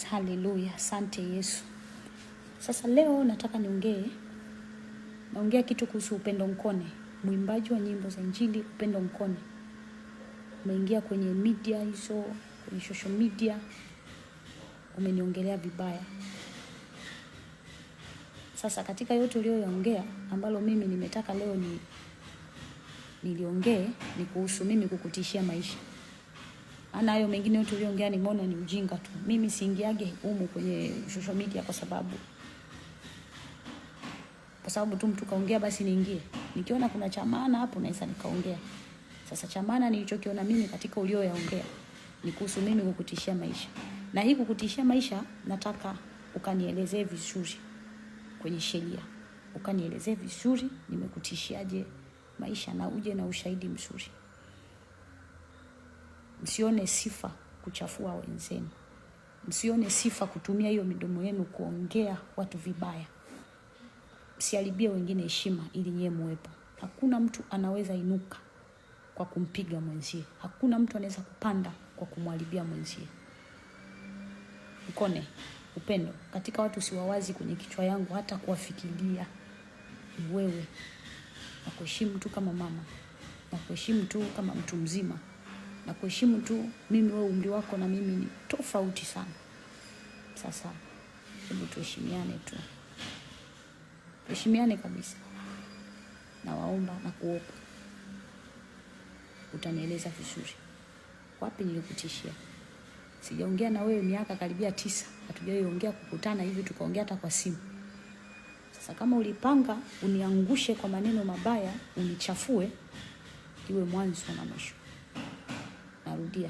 Haleluya, asante Yesu. Sasa leo nataka niongee, naongea kitu kuhusu Upendo Nkone, mwimbaji wa nyimbo za Injili. Upendo Nkone umeingia kwenye media hizo, kwenye social media umeniongelea vibaya. Sasa katika yote uliyoyaongea, ambalo mimi nimetaka leo ni niliongee ni kuhusu mimi kukutishia maisha. Ana hayo mengine yote uliyoongea nimeona ni ujinga tu. Mimi siingiage humu kwenye social media kwa sababu tu mtu kaongea basi niingie. Nikiona kuna cha maana hapo naweza nikaongea. Sasa cha maana nilichokiona mimi katika ulioyaongea ni kuhusu mimi kukutishia maisha. Na hii kukutishia maisha nataka ukanielezee vizuri kwenye sheria. Ukanielezee vizuri nimekutishiaje maisha na uje na ushahidi mzuri. Msione sifa kuchafua wenzenu. Msione sifa kutumia hiyo midomo yenu kuongea watu vibaya. Msiharibie wengine heshima ili nyie muwepo. Hakuna mtu anaweza inuka kwa kumpiga mwenzie. Hakuna mtu anaweza kupanda kwa kumharibia mwenzie. Mkone Upendo, katika watu siwawazi kwenye kichwa yangu hata kuwafikiria ni wewe. Nakuheshimu tu kama mama, nakuheshimu tu kama mtu mzima, nakuheshimu tu mimi. Wewe umri wako na mimi ni tofauti sana. Sasa hebu tuheshimiane tu, tuheshimiane kabisa. Nawaomba na kuopa, utanieleza vizuri wapi nilikutishia. Sijaongea na wewe miaka karibia 9, hatujawahi ongea kukutana hivi tukaongea hata kwa simu. Sasa kama ulipanga uniangushe kwa maneno mabaya, unichafue, iwe mwanzo na mwisho. Narudia,